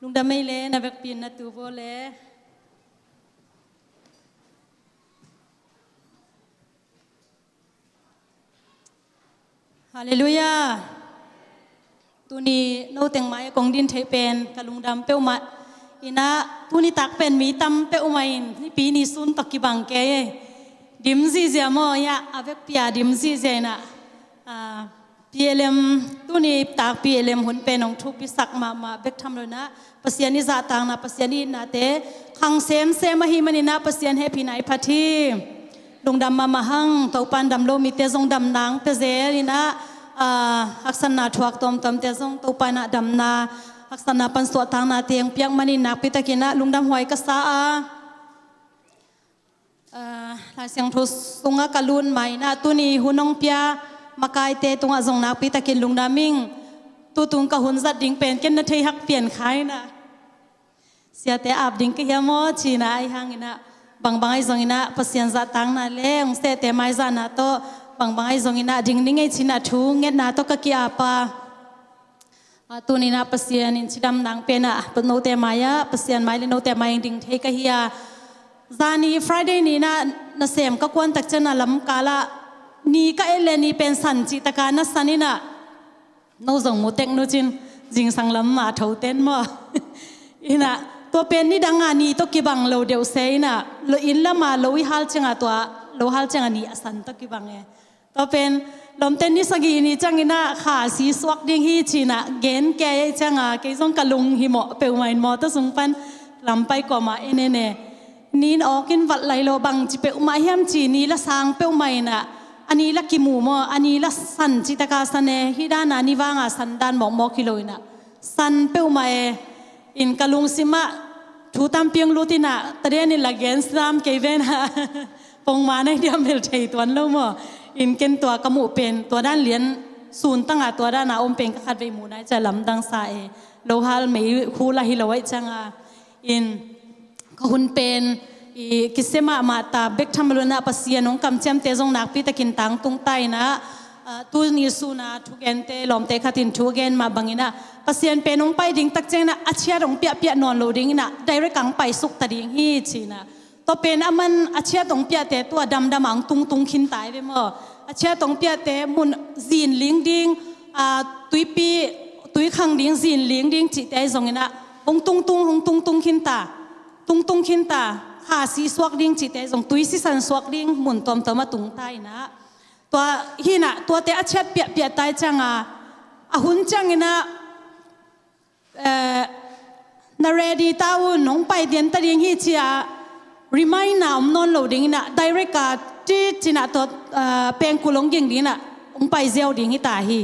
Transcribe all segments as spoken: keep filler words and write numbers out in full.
Lungdam ei le, na vekpi in na tu bawl le. Halleluiah. Tuni no teng mai-ah kong din theih pen ka lungdam peuhmah. Inah tuni tak pen mi tam peuhmah in nipi ni sun tawh kibang kei ei. Dim zihziah maw, inah a vekpi-a dim zihziah inah. Ah, P L M, tuni tak P L M hun pen hong thupisak mahmah bek tham lo inah, Pasian i zahtakna, Pasian i itnate khang semsem ahih man inah Pasian hehpihna i phat hi. Lungdam mahmah hang. Topa'n dam lo mite zong damna hong pia zel inah, ah, haksatna thuak tuamtuamte zong Topa inah damna, haksatna pan suahtaknate hong piak man in nakpi tak inah lungdam huai ka sa a. Ah, Lai Siangtho sungah ka lut ma inah tuni hun hong pia makaite tungah zong nakpi takin lungdam ing. Tutung ka hun zat ding pen ken na thei hak pian kha inah, siate ap ding ka hia maw ci inah, ahih hang inah bangbang ahi zong inah Pasian zahtakna le hong sehte maizahna tawh bangbang ahi zong inah ding ding ei ci inah thu ngetna tawh ka ki-ap a. Ah, tuni inah Pasian in cidamna hong pia inah note mai-ah, Pasian mai le note mai-ah ding thei ka hi a. Zani Friday ni inah nasem ka kuan tak ciang a lamkal ah ni ka et le ni pen san cih tak a na san inah, no zong mu tek nu cin, zingsang lam a tho ten maw. Inah tua pen nidang a ni tawh kibang lo deuh se inah, lo inn lam a lo i hal ciang a, tua lo hal ciang a ni a san tawh kibang e. Tua pen lawmte ni sagih ni ciang inah kha si suak ding hi ci inah gen kei ciang a, kei zong ka lunghimawh peuhmah in mawtaw sung pan lam pai kawm a en en e. Ni in awk in vat lai lo, bangci peuhmah hiam ci, ni la sang peuhmah inah, a ni la kimu maw, a ni la san cih tak a san e, hih dan a ni vang a san dan mawkmawk hi lo inah san peuhmah e. In ka lungsim ah thu tampi hong lut inah, taden in la gen sam kei ve inah, pongman ahi diam bel thei tuan lo maw. In ken tua ka muh pen tua dan lian sun tang a tua dan a om pen ka khatvei muh nai ciang lamdang sa e. Lo hal mei khul ahi lo ahih ciang a, in ka hun pen i kisia mahmah ta bek tham lo inah, Pasian hong kamciamte zong nakpi takin tangtung ta inah, ah, tuni sun a thugente lawmte khat in thu a gen mah bang inah, Pasian pen hong pai ding tak ciang inah a ciat hong piahpiah nawn lo ding inah, direct a hong paisuk ta ding hi ci inah. Tua pen aman a ciat hong piahte tua damdam a hong tungtung khin ta hi ve maw. A ciat hong piahte mun zin ling ding, ah, tuipi, tui khang ding, zin ling ding cihte ahi zong inah hong tungtung, hong tungtung khin ta. Tungtung khin ta, kha si suak ding cihte zong, tui sisan suak ding mun tuamtuam a tung ta inah. Tua hi inah, tuate a ciat piahpiah ta ahih ciang a, a hun ciang inah, eh, na ready ta un, hong pai dian ta ding hi ci a remind na om nawn lo ding inah, direct a ci ci inah tua, eh, pengkul hong ging ding inah hong pai ziau ding hi ta hi.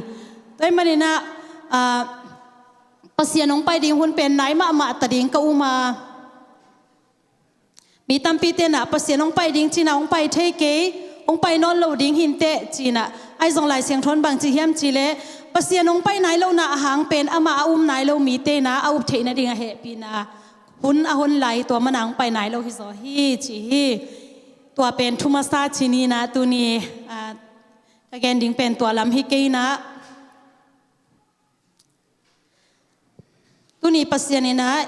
Tua ahih man inah, ah, Pasian hong pai ding hun pen nai mahmah ta ding ka um a. Mi tampite inah Pasian hong pai ding ci inah hong pai thei kei, hong pai nawn lo ding hi inteh ci inah. Ahi zong Lai Siangtho in bangci hiam cih leh, Pasian hong pai nai lohna a hang pen amah a um nai lo mite inah a up theih nading a hehpihna hun a hon lai, tua man a hong pai nai lo hi zaw hi ci hi. Tua pen thu masa ci ni inah tuni, ah, ka gen ding pen tua lam hi kei inah. Tuni Pasian inah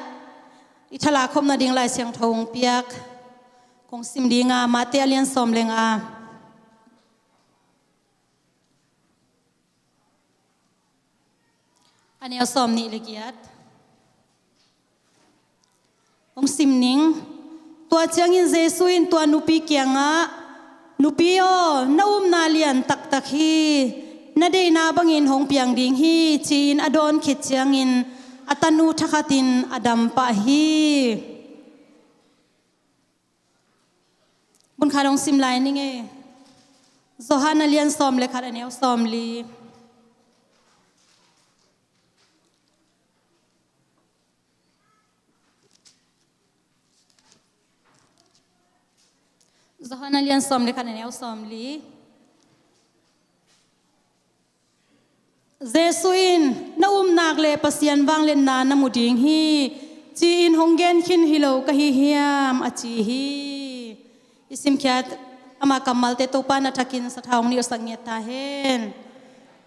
i thala khopna ding Lai Siangtho hong piak, kong sim ding a, Mate a lian sawm le nga, a neu sawm nih le giat. Hong sim ning. Tua ciangin Jesu in tua nupi kiangah, "Nupi aw, na upna lian taktak hi. Na deihna bangin hong piang ding hi," ci-in a dawn khit ciangin a tanu thakhatin a dam pah hi. Bunkhat hong sim lai ning ei. Johan a lian sawm le khat, a neu sawm li. Johan a lian sawm le khat, a neu sawm li. Jesu in, "Na upna le Pasian vangliatna na mu ding hi, ci-in hong gen khin hi lo ka hi hiam?" a ci hi. I simkhiat ama kammalte Topa na thakin sathau hong niuhsak ngiat ta hen.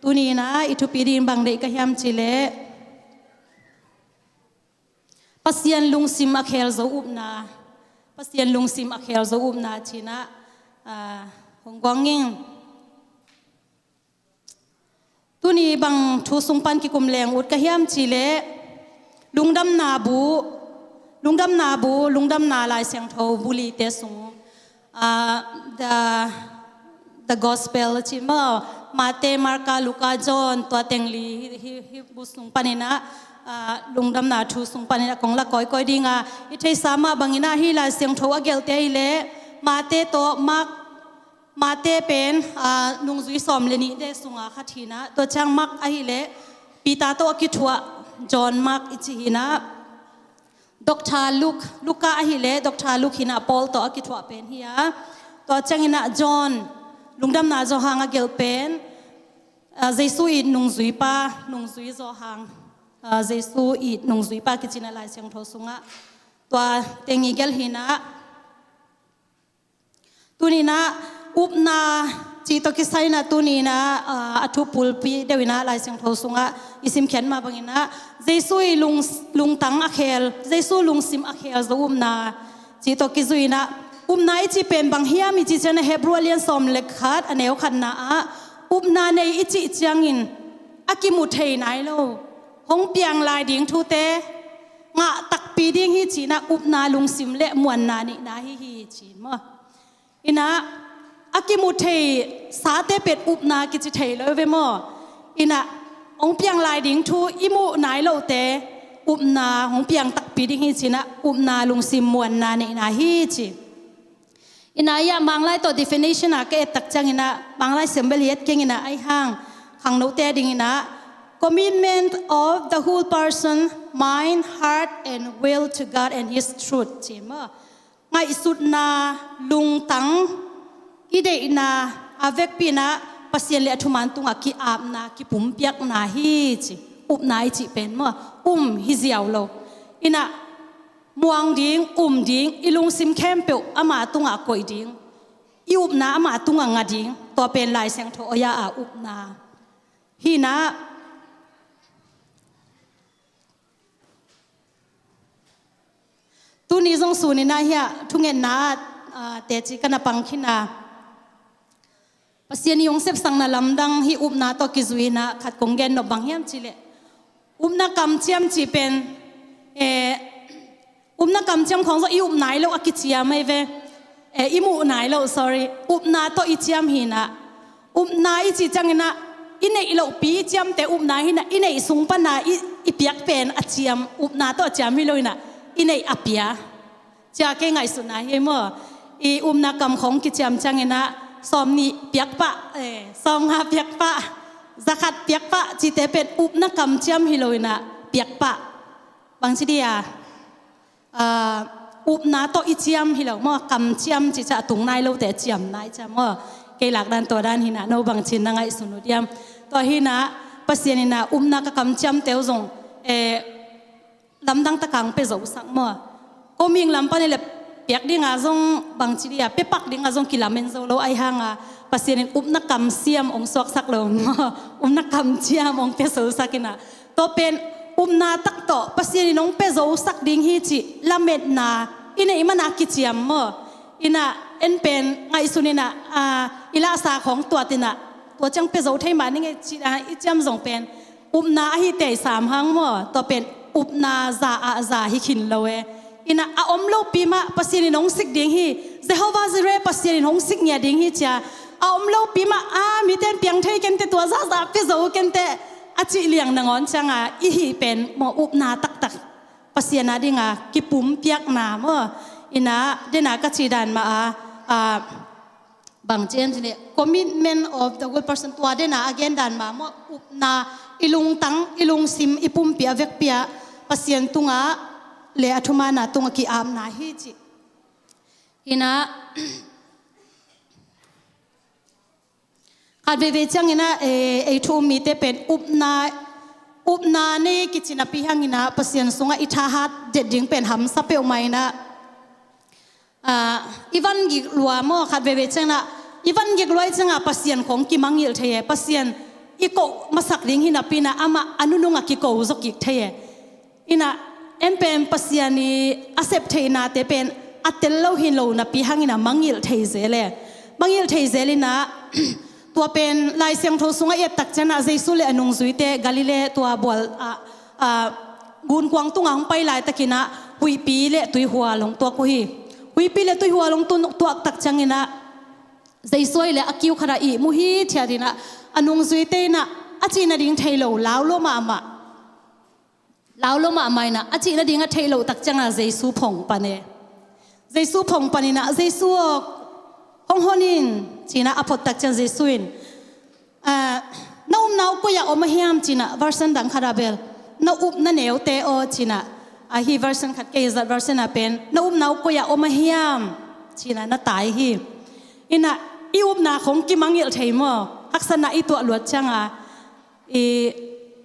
Tuni inah i thupi ding bang deih ka hiam cih leh, Pasian lungsim a khel zo upna, Pasian lungsim a khel zo upna cinah, ah, hong guang ing. Tuni bang thu sung pan kikum leng ut ka hiam cih leh, lungdamna bu, lungdamna bu, lungdamna Lai Siangtho bu lite sung, ah, the, the Gospel ci maw, Mate, Marka, Luka, John, tua teng li hi, hi, hi bu sung paninah, ah, lungdamna thu sung paninah kong la kawikawi dinga, i theisa mah banginah hih Lai Siangtho a gelhte hi leh, Mate tawh Mark, Mate pen, ah, nungzui sawm le nihte sunga khat hinah, tua ciang Mark ahih leh Peter tawh a kithuah, John Mark i cih hinah, Doctor Luke, Luka ahih leh Doctor Luke hinah Paul tawh a kithuah pen hi a, tua ciang hinah John, lungdamna Johan a gelh pen, ah, Jesu it nungzuipa, nungzui Johan, ah, Jesu it nungzuipa kicinah Lai Siangtho sungah, tua teng i gelh hinah, tuninah upna cih tawh kisai inah tuninah, ah, a thu pulpi deuh inah Lai Siangtho sungah i simkhiat mah banginah Jesu i lung, lungtang a khel, Jesu lungsim a khel zo upna cih tawh kizui inah, upna i cih pen bang hiam i cih ciangin Hebrew a lian sawm le khat a neu khatna ah, upna nei i cih ciangin a kimu thei nai lo, hong piang lai ding thute ngah takpi ding hi cinah upna lungsim le muanna neihna hi hi cin maw. Inah a kimu thei sate pen upna kici thei lo ve maw. Inah hong piang lai ding thu i muh nai lote upna hong piang takpi ding hi cinah upna lungsim muanna neihna hi ci. Inah ia Manglai tawh definition ah ka et tak cianginah Manglai siambel i et kenginah ahi hang khangnote dinginah commitment of the whole person, mind, heart and will to God and His truth ci maw. Ngaihsutna, lungtang, i deihna a vekpi inah Pasian le a thuman tungah ki-apna, kipumpiakna hi ci. Upna i cih pen maw, um hi ziau lo. Inah muang ding, um ding, i lungsim khempeuh ama tungah koih ding, i upna ama tungah ngah ding, tua pen Lai Siangtho awia a upna hinah. Tuni zong suninah hiah thungetna ah, ah, teci ka na pang khin a, Pasian i hong sepsakna lamdang hih upna tawh kizui inah khat kong gen nop bang hiam cih leh, upna kamciam cih pen, eh, upna kamciam khawng zong i up nai lo a kiciam ahi ve. Eh, i muh nai lo, sorry. Upna tawh i ciam hinah. Upna i cih cianginah i neih lohpi i ciamte upna hinah, i neih sung pana i, i piak pen a ciam, upna tawh a ciam hi lo inah i neih a pia. Cia kei ngaihsutna hi maw. I upna kam khawng kiciam cianginah sawm nih piak pah, eh, sawm nga piak pah, zakhat piak pah cihte pen upna kamciam hi lo inah piak pah. Bangci dia, ah, upna tawh i ciam hi lo maw, kamciam cih ciah a tung nai lote a ciam nai ciam maw. Kei lakdan tua dan hinah no bangcin na ngaihsun uh diam. Tua hinah Pasian inah upna ka kamciamte uh zong, eh, lamdang takang pia zosak maw. Ko ming lam panin le piak dinga zong bangci dia, pia pak dinga zong kilamen zo lo ahi hanga Pasian in upna kamsiam hong suaksak lo maw. Upna kamciam hong pia zosak inah. Tua pen upna tak tawh Pasian in hong pia zosak ding hi cih lametna i neih mana kiciam maw. Inah en pen ngaihsun inah, ah, i lahsa khawng tuat inah tua ciang pia zo thei mah ning e cih ah i ciam zong pen upna ahi tei sam hang maw. Tua pen upna za ah za hi khin lo e. Inah a om lopi mah Pasian in hong sik ding hi. Jehovah Jireh Pasian in hong sik ngiat ding hi cia a om lopi mah, a, miten piang thei kente, tua zahzah pia zo kente a cih liang nangawn cianga i hih pen maw upna taktak Pasian a dinga kipumpiakna maw. Inah dena ka cih dan mah a, a, bang ci em cih leh commitment of the whole person, tua dena a gen dan mah maw, upna, i lungtang, i lungsim, i pumpi a vekpi ah Pasian tungah le a thumanna tungah ki-apna hi cih. Inah khat veivei cianginah, eh, ei thu um mite pen upna, upna nei kici napi hanginah Pasian sungah i thahat det ding pen hamsa peuhmah inah, ah, i van gik lua maw, khat veivei cianginah i van gik lua i ciangah Pasian khawng kimangngilh thei e. Pasian i koh masak ding hi napi inah amah a nunungah kiko zaw kik thei e. Inah En pen Pasian i a sep theihnate pen a tel lo hi lo napi hangin a mangngilh thei zel e. Mangngilh thei zel in ah, tua pen Lai Siangtho sungah i et tak ciangin ah Jesu le a nungzuite Galilee tua bual ah, ah, gunkuang tungah hong pai laitakin ah huihpi le tuihual hong tuak uh hi. Huihpi le tuihual hong tun-, tuak tak ciangin ah Jesu le a kiu khat ah ihmu hithiat in ah a nungzuite in ah a cih nading thei lo, lau lua mahmah. Lau lua mahmah in ah a cih nading a theih loh tak ciangin ah Jesu phong pan e. Jesu phong pan in ah, "Jesu aw, hong hon in," ci-in ah a phot tak ciang Jesu in, "Ah, na upna uh koi ah om a hiam?" ci-in ah version dang khat ah bel, "Na upna neute aw," ci-in ah, ah, hih version khat, kei zat version ah pen, "Na upna uh koi ah om a hiam?" ci-in ah na tai hi. In ah i upna khong kimangngilh thei maw? Haksatna i tuah luat ciangin ah i,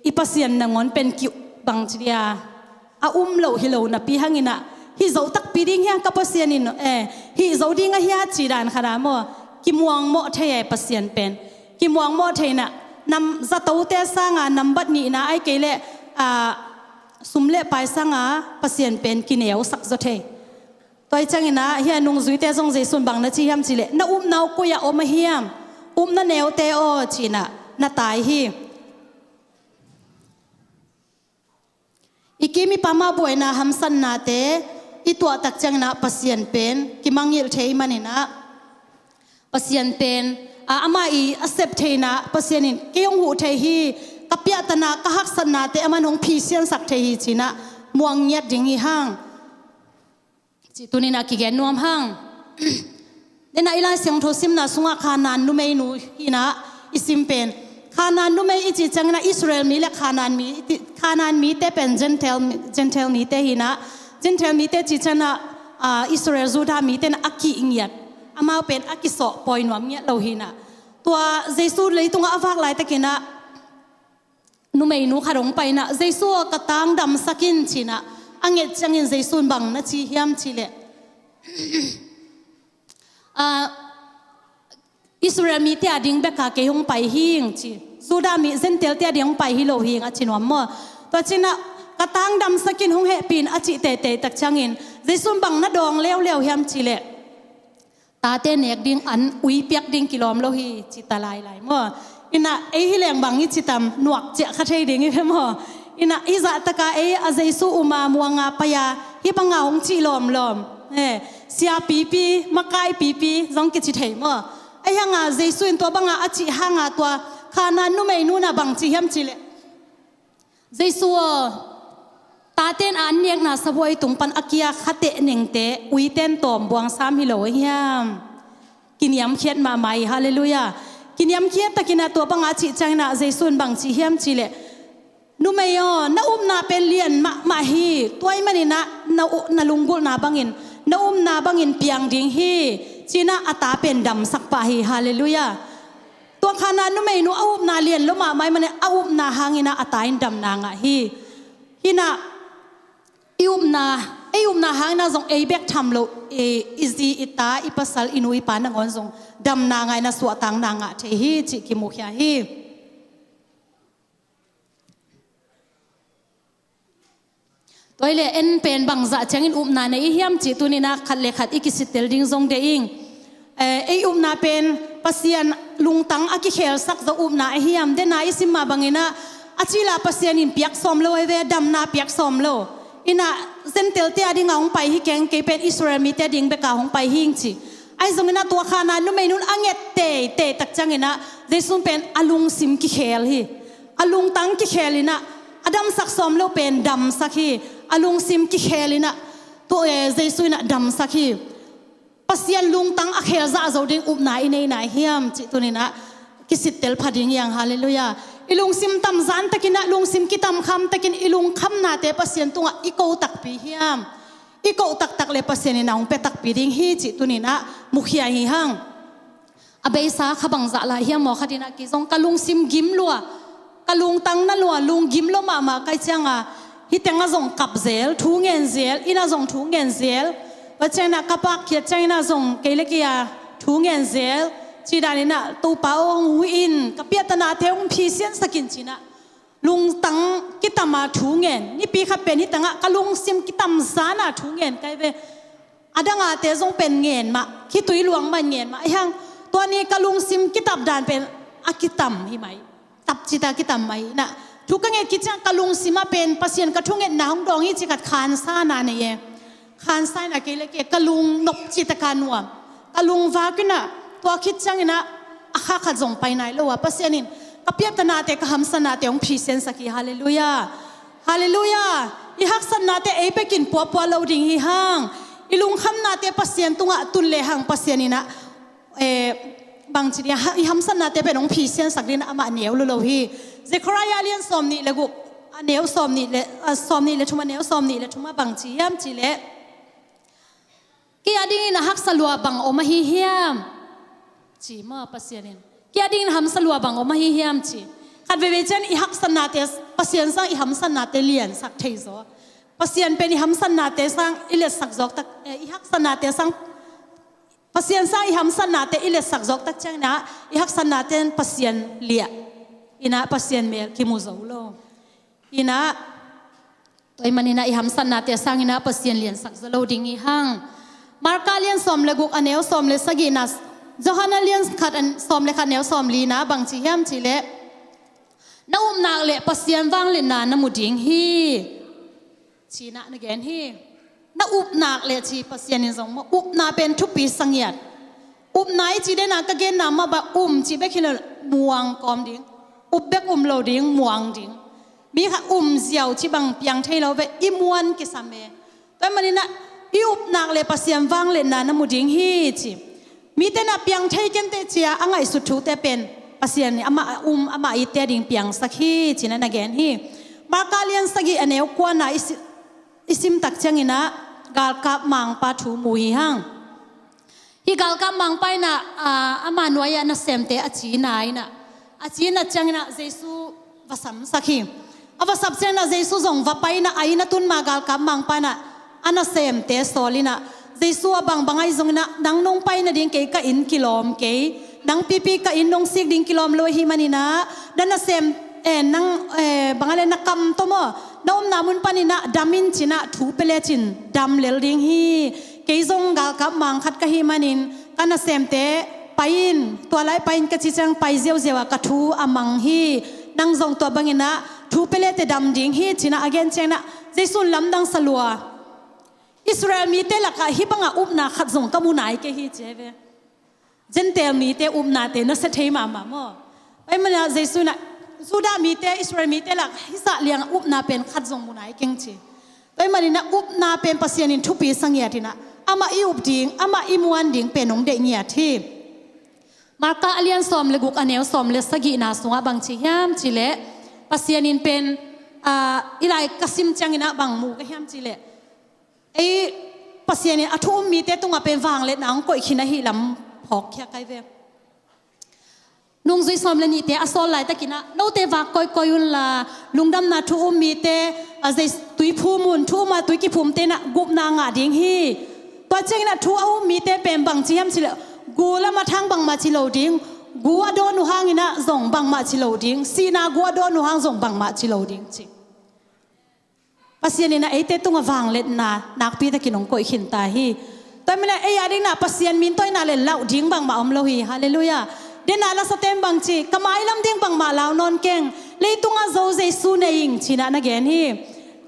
i Pasian nangawn pen ki bangci dia a um lo hi lo napi hangin ah, "Hih zo takpi ding hia ka Pasian in, eh, hih zo ding a hia?" ci dan khat ah maw, kimuangmawh thei e Pasian pen. Kimuangmawh thei in ah, nam zatote sangin nambat nihna ahih kei leh, ah, sum le pai sangin Pasian pen kineusak zaw thei. Tua ahih ciangin ah hih a nungzuite zong Jesu in bang na ci hiam cih leh, "Na upna uh koi ah om a hiam? Upna neute aw," ci-in ah na tai hi. I kim i pam ah buaina hamsatnate i tuah tak ciangin ah Pasian pen kimangngilh thei ahih manin ah, Pasian pen, ah, amah i a sep theihna, Pasian in kei hong huh thei hi, ka piahtana, ka haksatnate aman hong phisiansak thei hi ci-in ah muang ngiat ding hi hang. Cih tuni-in ah kigen nuam hang. Dena i Lai Siangtho simna sungah Khanaan numeinu hi-in ah i sim pen. Khanaan numei i cih ciangin ah Israel mi le Khanaan mi, Khanaan mite pen Gentile, Gentile mite hi-in ah, Gentile mite cih ciangin ah, ah, Israel Judah mite in ah a kih ngiat. Amau pen a kisawh pawi nuam ngiat lo hi-in ah. Tua Jesu leitungah a vak laitakin ah, numeinu khat hong pai-in ah, "Jesu aw, ka tang damsak in," ci-in ah a nget ciangin Jesu in bang na ci hiam cih leh, ah, "Israel mite a ding bek a kei hong pai hi ing," ci. "Judah mi, Gentile te a ding hong pai hi lo hi ing," a ci nuam maw. Tua ci-in ah, "Ka tang damsak in, hong hehpih in," a cih teitei tak ciangin Jesu in bang na dawng leuleu hiam cih leh, "Tate nek ding an ui piak ding kilawm lo hi," ci ta lailai maw. In ah ei hi leng bang i ci tam, nuak ciah kha thei ding i ve maw. In ah i zahtak a ei a Jesu um a muang a pai a hih bang a hong cih lawmlawm, eh, siapipi, makaipipi zong kici thei maw. Ahih hang a Jesu in tua bang a a cih hang a tua Khanaan numeinu in ah bang ci hiam cih leh, "Jesu aw, tate in an nekna sabuai tung pan a kia kha tehnengte uite in tawm buang sam hi lo a hiam?" Kiniamkhiat mahmah hi, halleluiah. Kiniamkhiat takin ah tua bang a cih ciangin ah Jesu in bang ci hiam cih leh, "Numei aw, na upna pen lian mahmah hi, tua ahih manin ah na u-, na lunggulhna bangin, na upna bangin piang ding hi," ci-in ah a ta pen damsak pah hi, halleluiah. Tua Khanaan numeinu a upna lian lua mahmah ahih manin a upna hangin ah a ta in damna ngah hi. Hi-in ah i upna, ei upna hangin ah zong ei bek tham lo, i, i zi, i ta, i pasal, i nu, i pa nangawn zong damna ngah in ah suahtakna ngah thei hi cih kimukhia hi. Tua hi leh en pen bangzah ciangin upna nei i hiam cih tuni-in ah khat le khat i kisittel ding zong deih ing. Eh, ei upna pen Pasian lungtang a kikhelsak zo upna a hiam? Dena i sim mah bangin ah a cil a Pasian in piak sawm lo ahi ve, damna piak sawm lo. In ah Gentile te a ding a hong pai hi keng, kei pen Israel mite a ding bek a hong pai hi ing ci. Ahi zongin ah tua Khanaan numeinu in a nget teitei tak ciangin ah Jesu pen a lungsim kikhel hi. A lungtang kikhel in ah, a damsak sawm lo pen damsak hi. A lungsim kikhel in ah, tua, eh, Jesu in ah damsak hi. Pasian lungtang a khel zah zo ding upna i nei nai hiam cih tuni-in ah kisittel pha ding hi hang, halleluiah. I lungsim tamzan takin ah, lungsim kitamkham takin i lungkhamnate Pasian tungah i ko takpi hiam? I ko taktak leh Pasian in ah hong pia takpi ding hi cih tuni-in ah mukhia hi hang. A beisa kha bangzah lai hiam maw, khat in ah kei zong ka lungsim gim lua, ka lungtang na lua, lunggim lua mahmah ka hih ciangin, hih teng ah zong kap zel, thu ngen zel, inn ah zong thu ngen zel. Tua ciangin ah ka pakkhiat ciangin ah zong kei le kei a thu ngen zel. Cih danin ah, "Topa aw, hong huh in, ka piahtana te hong phisiansak in," ci-in ah lungtang kitam a thu ngen, nipi khat pen hi tangah ka lungsim kitam zan a thu ngen kai ve. A dang a te zong pen ngen mah, khitui luang mah ngen mah. Ahi hang tua ni ka lungsim kitam dan pen a kitam hi mai. Tap cita kitam mai na. Thu ka nget khit ciang ka lungsim ah pen Pasian ka thungetna hong dawng hi ci khat khansa na nei e. Khansa in a kei le kei ka lung nop cita ka nuam. Ka lung vak in a tua khit ciang in a a kha khat zong pai nai lo a Pasian in ka piattana te ka hamsatna te hong phisiansak hi. Halleluiah. Halleluiah. I haksatna te ei bekin puapua lo ding hi hang. I lungkhamna te Pasian tungah tun le hang Pasian in a eh, bangci dia, ha, i hamsatna te pen hong phisiansak ding amah neu lo lo hi. Zekhariah lian sawm nih le guk, a neu sawm nih le, a sawm nih le thum, a neu sawm nih le thum ah bangci hiam ci le. Kei a dingin a haksa lua bang om ahi hiam? Ci maw Pasian in. Kei a dingin hamsa lua bang om ahi hiam ci. Khat veve cian i haksatna te Pasian sang i hamsatna te liansak thei zaw. Pasian pen i hamsatna te sang i liansak zawk tak, eh, i haksatna te sang Pasian sang i hamsatna te i liansak zawk tak ciang in a i haksatna ten Pasian liah. In a Pasian mel kimu zo lo. In a tua i man in a i hamsatna te sang in a Pasian liansak zaw lo ding hi hang. Marka lian sawm le guk a neu sawm le sagihna, Johan a lian khat a sawm le khat neu sawm li na bangci hiam ci le. Na upnak le Pasian vangliatna na mu ding hi. Ci na na gen hi. Na upnak le ci Pasian in zong maw upna pen thupi sangiat. Upna i ci den a ka genna mah bang um ci bek hi lo muang kawm ding. Up bek um lo ding muang ding. Mi kha um ziau ci bang piang thei lo ve i muan kisam e. Tua man in a i upnak le Pasian vangliatna na mu ding hi ci. Mite na piang thei kenteh cia a ngaihsut thute pen Pasian in amah a um amah itte a ding piangsak hi ci na na gen hi. Marka lian sagih a neu kuana i si- i sim tak ciang in a galkap mangpa thu mu hi hang. Hi galkap mangpa in a, ah, ama nuai ah nasemte a ci na in a, a ci na ciang in a Jesu va samsak hi. A va sap ciang in a Jesu zong va pai in a a inn a tun ma galkap mangpa in a a nasemte sawl in a Jesu a bangbang ahi zong in a nang nong pai nading kei ka inn kilawm kei, nang pipi ka inn nong sik ding kilawm lo ahi man in a na nasem, eh, nang, eh, bang a le na kam tawm aw na omna mun pan in a dam in ci na thu pia le cin dam lel ding hi. Kei zong galkap mang khat ka hi man in ka nasemte pai in tua lai pai in ka ci ciang pai ziauziau a ka thu a mang hi. Nang zong tua bang in a thu pia le te dam ding hi ci na a gen ciang in a Jesu in lamdang sa lua. Israel mite lakah hih bangah upna khat zong ka mu nai kei hi ci hi ve. Gentile mite upnate na sia thei mahmah maw? Pai mana Jesu in a Judah mite, Israel mite lakah hih zah liangah upna pen khat zong mu nai keng ci. Pai manin a upna pen Pasian in thupi sa ngiat in a amah i up ding, amah i muan ding pen hong deih ngiat hi. Marka a lian sawm le guk a neu sawm le sagihna sungah bang ci hiam ci leh Pasian in pen, ah, i lai ka sim ciangin ah bang mu ka hiam ci leh ei Pasian in a thu um mite tungah pen vangliatna hong koih khin ahi lam phawk khia kai ve. Nungzui sawm le nihte a sawl laitakin ah note vak koikoi unla lungdamna thu um mite a zei tuiphum un, thu um a tui kiphumte in ah gupna ngah ding hi. Tua ciangin ah thu a um mite pen bang ci hiam ci leh gu lam a thang bangmah ci lo ding, gu a dawn uh hangin ah zong bangmah ci lo ding, sihna gu a dawn uh hang zong bangmah ci lo ding ci. Pasian in a eite tungah vangliatna nakpi takin hong koih khin ta hi. Tua hi manin a ei a dingin ah Pasian min tawh in ah le lauh ding bangmah om lo hi. Halleluiah. Dena lasaten bang ci, ka mailam ding bangmah lau nawn keng. Leitungah zo Jesu nei ing ci-in ah na gen hi.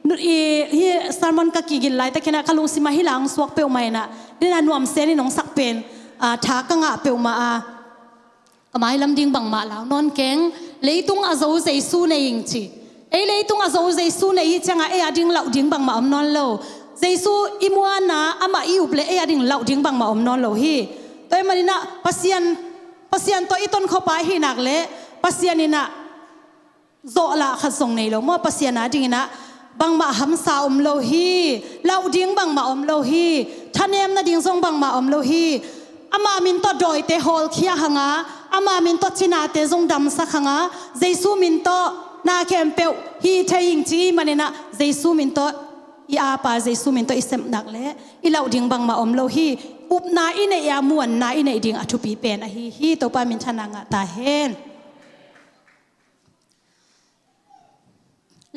Nu- i, hi sermon ka kigin laitakin ah ka lungsim ah hih la hong suak peuhmah in ah dena nuamsen in hong sak pen, ah, tha ka ngah peuhmah a. Ka mailam ding bangmah lau nawn keng, leitung a zo Jesu nei ing ci. Ei leitung a zo Jesu nei hi ciangah ei a ding lauh ding bangmah om nawn lo. Jesu i muanna amah i up leh ei a ding lauh ding bangmah om nawn lo hi. Tua hi manin ah Pasian, Pasian tawh i tonkhop a i hih nak leh Pasian in ah zawhlah khat zong nei lo maw? Pasian a dingin ah bangmah hamsa om lo hi. Lauh ding bangmah om lo hi. Thanem nading zong bangmah om lo hi. Ama min tawh dawite hawlkhia hang a, ama min tawh cinate zong damsak hang a, Jesu min tawh na khempeuh hi thei ing ci hi manin ah Jesu min tawh i apa, Jesu min tawh i sep nak leh i lauh ding bangmah om lo hi. Upna i neih a muanna i neih ding a thupi pen ahi hi. Topa minthanna ngah ta hen.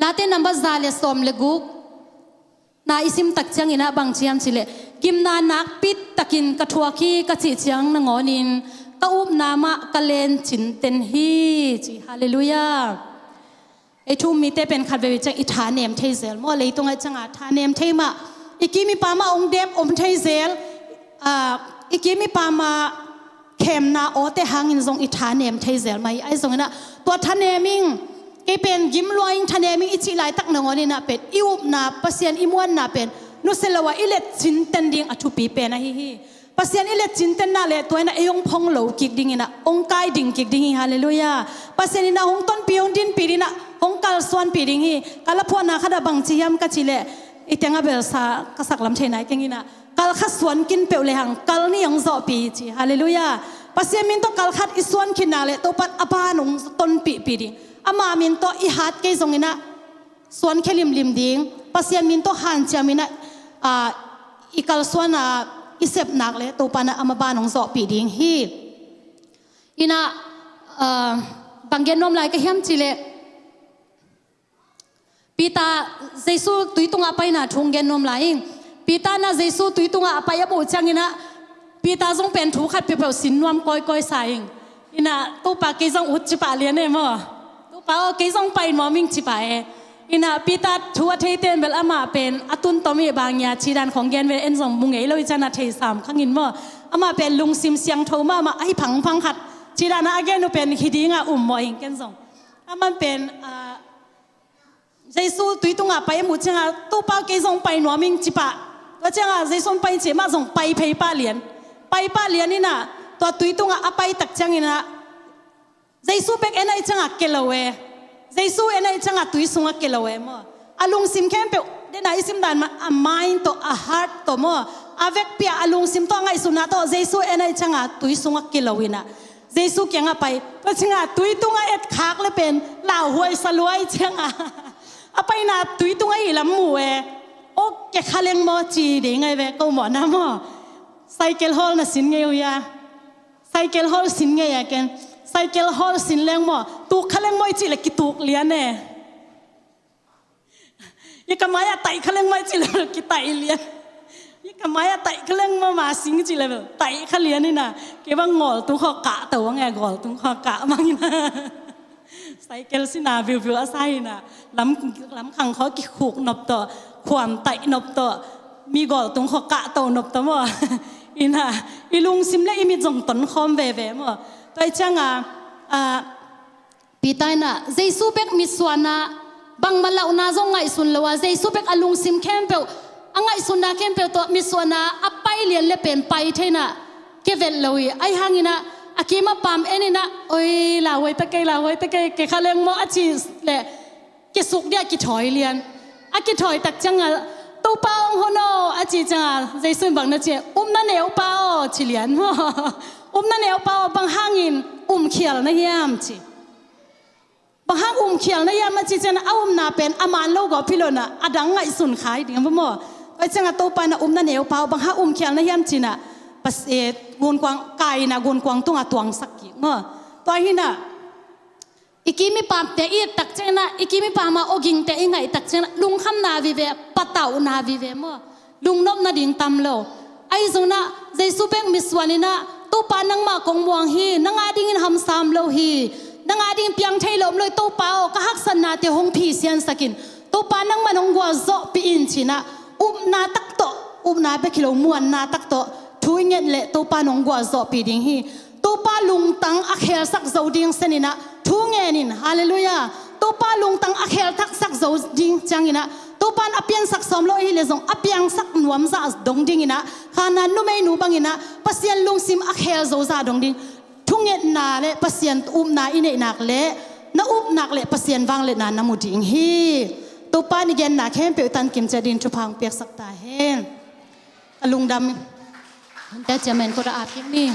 Late nambat za le sawm le guk na i sim tak ciangin ah bang ci hiam cih leh, gimna nakpi takin ka thuak hi ka cih ciang nangawnin ka upna mah ka len cinten hi, ci. Halleluiah. Ei thu um mite pen khatvei ciang i thanem thei zel maw, leitungah ciangah thanem thei mah, i kim i pam ah hong dep om thei zel, ah, i kim i pam ah khemna awte hangin zong i thanem thei zel mah hi. Ahi zongin ah tua thanem ing, kei pen gim lua ing, thanem ing i cih laitak nangawnin ah pen i upna, Pasian i muanna pen nusia lo ah i let cinten ding a thupi pen ahi hi. Pasian i let cinten nak leh tua in ah ei hong phong lo kik dingin ah hong kai ding kik ding hi. Halleluiah. Pasian in ah hong tonpih, hong dinpih dingin ah hong kalsuanpih ding hi. Ka laphuanna khat ah bang ci hiam ka cih leh, i teng a belsa ka saklam thei nai keng in ah, kal khat suan kin peuh lehang kal nih hong zawhpih hi, ci. Halleluiah. Pasian min tawh kal khat i suan khin nak leh Topa'n a ban hong tonpihpih ding. Ama min tawh i hat kei zongin ah suan khe limlim ding, Pasian min tawh hanciamin ah, ah, i kalsuan a i sep nak leh Topa'n ah a maban hong zawhpih ding hi. In ah, ah, bang gen nuam lai ka hiam cih leh, Peter, Jesu tui tungah paina thu hong gen nuam lai ing. Peter in ah Jesu tui tungah a pai a muh ciangin ah, Peter zong pen thu khat peuhpeuh sin nuam kawikawi sa ing. In ah, Topa kei zong ut ci pah lian e maw. Topa aw, kei zong pai nuam ing ci pah e. In ah, Peter thu a theite in bel amah pen a tun tom hi, bang hia cih dan khawng gen ve, en zong mu ngei lo hi ciang a thei sam khang in maw. Amah pen lungsim siangtho mahmah, ahi phangphang khat cih dan a gen uh pen hi ding a um mawh ing ken zong. Amah pen, ah, Jesu tui tungah pai a muh ciangah, Topa aw, kei zong pai nuam ing ci pah. Tua ciangah Jesu hong pai ci, amah zong pai phei pah lian. Pai pah lian in ah, tua tui tungah a pai tak ciangin ah, Jesu bek en ahih ciangah kia lo e. Jesu en ahih ciangah tui sungah kia lo e maw. A lungsim khempeuh, den a i sim dan mah, a mind tawh, a heart tawh maw, a vekpi ah a lungsim tawh, a ngaihsutna tawh Jesu en ahih ciangah tui sungah kia lo in ah, Jesu kiangah pai. Tua ciangah tui tungah etkhak le pen lauhuai sa lua ahih ciangah, a paina tui tungah hi lam mu e. Aw, kia kha leng maw ci ding ahi ve, ko mawhna maw. Cycle hawl na sin ngei uh hia? Cycle hawl sin ngei a ken. Cycle hawl sin leng maw, tuk kha leng maw i cih leh kituk lian e. I ka mai-ah taih kha leng maw i cih leh kitaih lian. I ka mai-ah taih kha leng maw, ma sing i cih leh taih kha lian in ah. Kei bang ngawl tung khawng kah to bang e, ngawl tung khawng kah bang in ah. Cycle sin a viuviu a sa in ah, lam, lam khang khawng kikhuk nop tawh, khuam taih nop tawh, mi ngawl tung khawng kah to nop tawh maw. In ah, i lungsim le i mit zong tonkhawm veve maw. Tua ahih ciangah, ah, Peter in ah, Jesu bek mitsuan ah, bangmah launa zong ngaihsun lo a, Jesu bek a lungsim khempeuh, a ngaihsutna khempeuh tawh mitsuan ah a pai lian le pen pai thei in ah, kia vet lo hi. Ahi hangin ah, a kim a pam en in ah, oi, lauhuai ta kei, lauhuai ta kei, kia kha leng maw a cih leh, kia suk dia kithawi lian. A kithawi tak ciangah, Topa aw, hong hon aw a cih ciangah, Jesu in bang na ci, upna neupa aw ci lian maw. Upna neupa aw, bang hangin umkhial na hiam ci. Bang hang umkhial na hiam a cih ciangah, a upna pen a man lo gawp hi lo in ah, a dang ngaihsun kha hi ding maw. Tua ciangah Topa in ah, upna neupa aw, bang hang umkhial na hiam ci in ah, pas, eh, gunkuang, kai in ah gunkuang tungah tuangsak kik maw. Tua hi in ah, i kim i pamte i et tak ciangin ah, i kim i pam a awgingte i ngaih tak ciangin ah, lungkhamna vive, patauhna vive maw. Lungnopna ding tam lo. Ahi zongin ah, Jesu bek mitsuan in ah, Topa nangmah kong muang hi, nang adingin hamsa om lo hi, nang adingin piang thei lo om lo hi, Topa aw, ka haksatnate hong phisiansak in, Topa nangmah in hong gualzawhpih in ci in ah, upna tak tawh, upna bek hi lo, muanna tak tawh thu i nget leh Topa in hong gualzawhpih ding hi. Topa lungtang a khelsak zo ding sen in ah thu ngen in. Halleluiah. Topa lungtang a khelthaksak zo ding ciangin ah, Topa in a piansak sawm lo ahih leh zong a piangsak nuam zah dong dingin ah, Kanaan numeinu bangin ah Pasian lungsim a khel zo zah dong ding. Thungetna le Pasian upna i neih nak leh, na up nak leh Pasian vangliatna na mu ding hi. Topa in i genna khempeuh tankim ciat dingin thupha hong piaksak ta hen. Ka lungdam. Hunte ciamen kawt a ap kik ni.